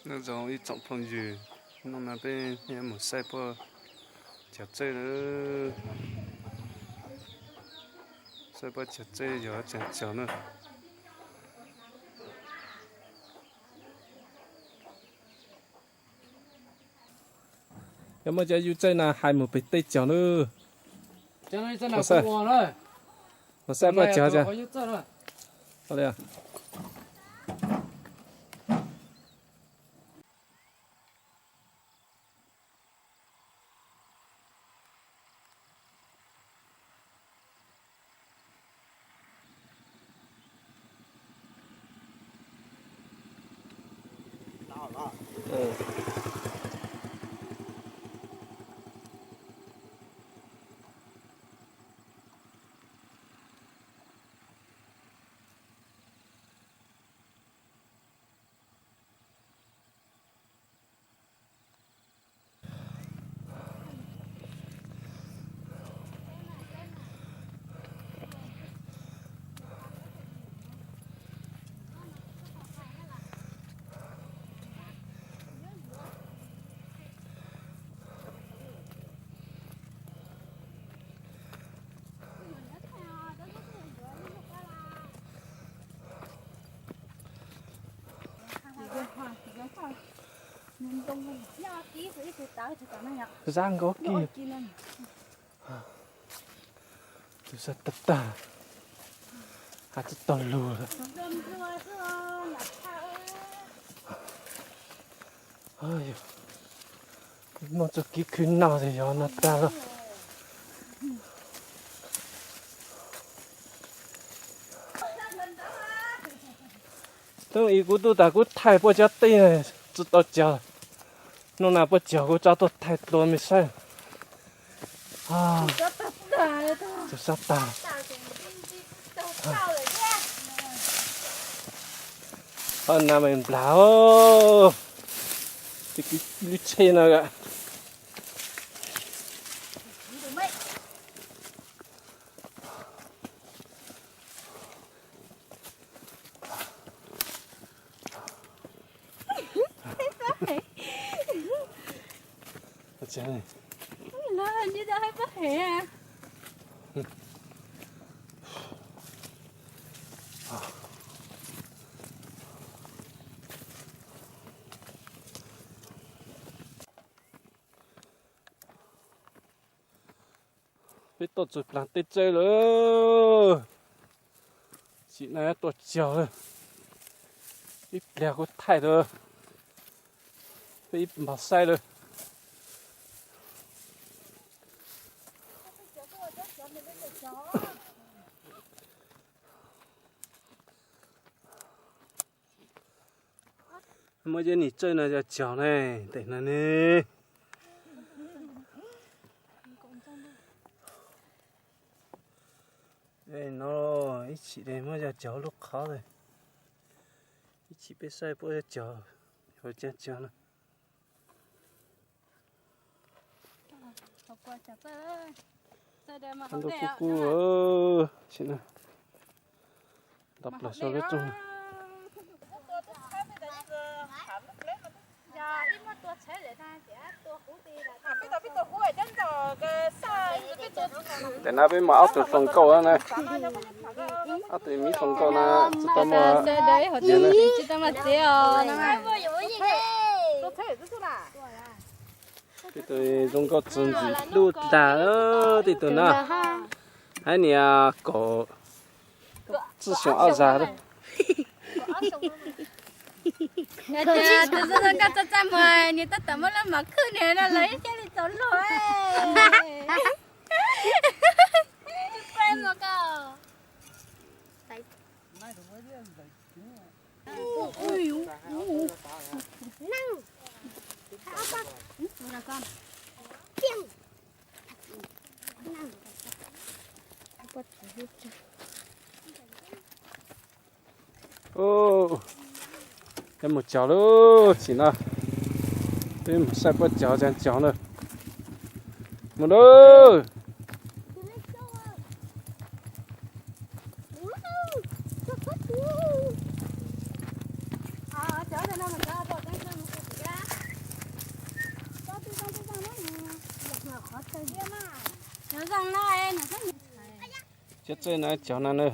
Nyob zoo ib tsoom phooj ywg, hnub no peb mus saib puab cog txawj na. Saib puab cog txawj yog tseem cog na. Yog muaj cov yub txawj no hais mus pem tej cog na. Mus saib puab cog. Zab nkauj kiag. Tus sab tag tag, hais tsis tau lus lawm. Muaj txoj kev khwv noj ces yog no tag lawm. Hnub ib kuv tuaj tas kuv thaij puab cov teb tsis tau cog. Hnub no puab cog kuv tso tuaj thaij dlua mej saib. Sab tag. Ho na me nplas, lub tsheb no. Peb tuaj txug plaag teb tsawb lawm. Sim no tuaj cog lawm. Ib pliag kuv thaij rau peb ib npog saib lawm. Muaj ib nim tsawj no yog cog ne, tes no ne. No ib chim muab yog cog lub qhov, ib chim peb saib puab cog yog cog no. Ntau kub kub, sim no nto plaws sau lub tsoog. Tes no peb muaj ob tug hluas nkauj na, ob tug miv hluas nkauj na, tsis tau muaj, tsis tau muaj txiv os. Tej tug zoo nkauj txug ntxim hlub tag, tej tug no haiv niam kaum txij xyoo ob zag. Tus zoo nkauj txaj txaj muag, nws tab tom muab lub mom khwb nws no los ib thiaj li txaus luag. Peb mus cog lawm, sim no peb mus saib puab cog tseem cog na. Mus lawm. Cov txawj no cov no na.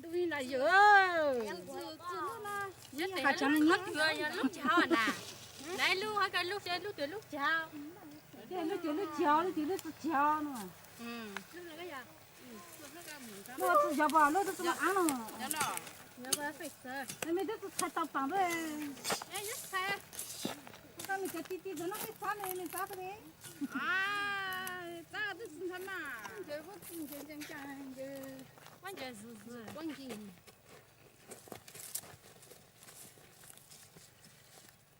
Lub twg lub twg lub cog no. Lub tsis yog pom lub tub tsis muaj av no. Me tub tsis txhais tau pam. Koj me cov ti ti ntawd no peb xav ne, me xav peb. Txav tub tsis ntxhab na. Nce pob txi nce nce nce nce. Pob nce zuj zuj pob nce.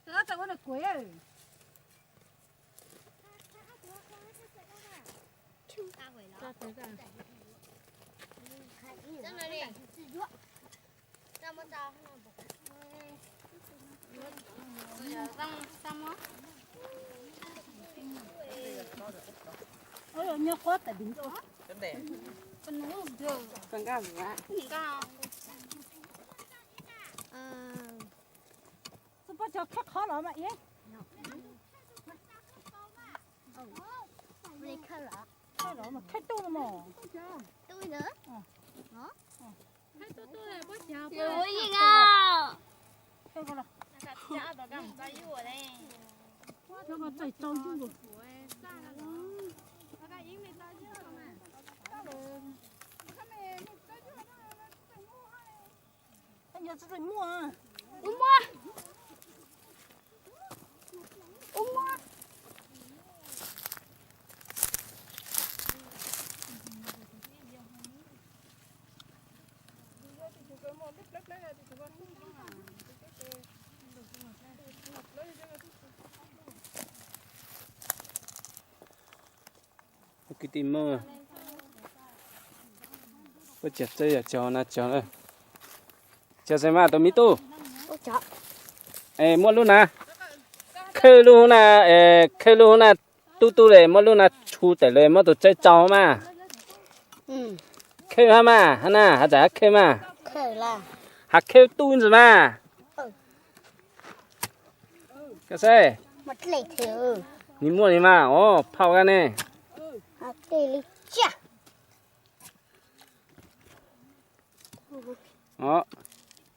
Tau ua na kuv. Nyob quab tas dis. Xub pob cog khawb qhov los mas iab. Khawb los mas khawb tuj no mas. Khawb tuj tuj pob cog. Khawb ko los. Txaij tau yuj. Koj nco txij muaj. Ua muab. Ua muab. Kwv tij Hmoob, puab tseem txawj yam cog na cog na. Cog xwb mas tus me tub. Es muab lub na, khawb lub na, khawb lub na, tub tub le muab lub na tshu tawm le muab tus txawj tso mas. Khawb hab mas, hab na, hab txawm hab khawb mas. Hab khawb tub ntxiv mas. Koj saib, nws muaj li mas, o, phau koj ne.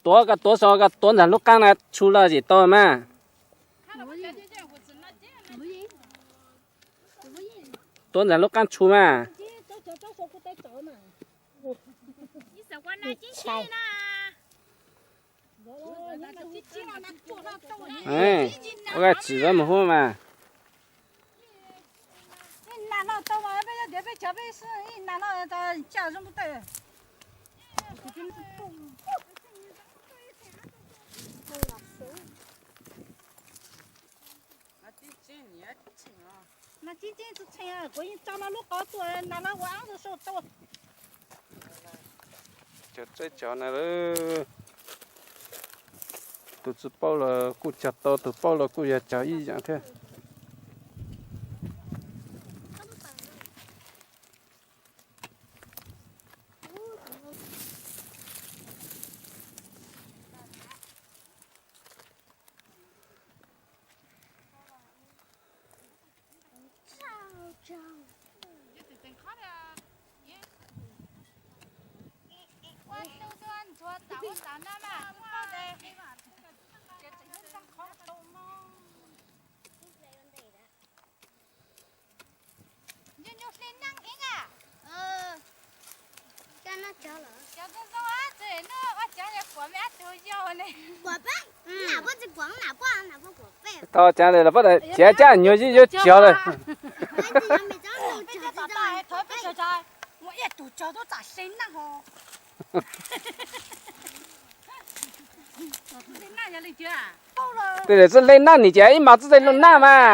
Tuav koj tuav xwb, koj tuav ntawm lub qaab na tshu los zem tau mas. Tuav ntawm lub qaab tshu mas. Ua tsim zov mus huab mas. Nas tseeb tseeb tsis tshee, kuv yeej tso no lub qhov tuaj, nas no ua aab sau tau. Cov txawj cog na, tus tsis paub los kuj cog tau, tus paub los kuj yog cog ib yam thiab. Tau cas lawm los pab ciav caj nyuag yeej yuav cog lawm. Tej zaum txoj hleb naj nim ces ib mas txoj hleb naj mas.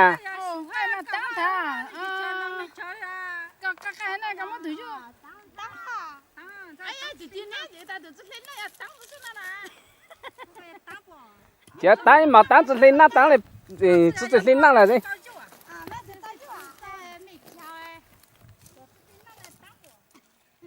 Ces taab ib mas taab txoj hleb naj taab li, txoj hleb naj lawm.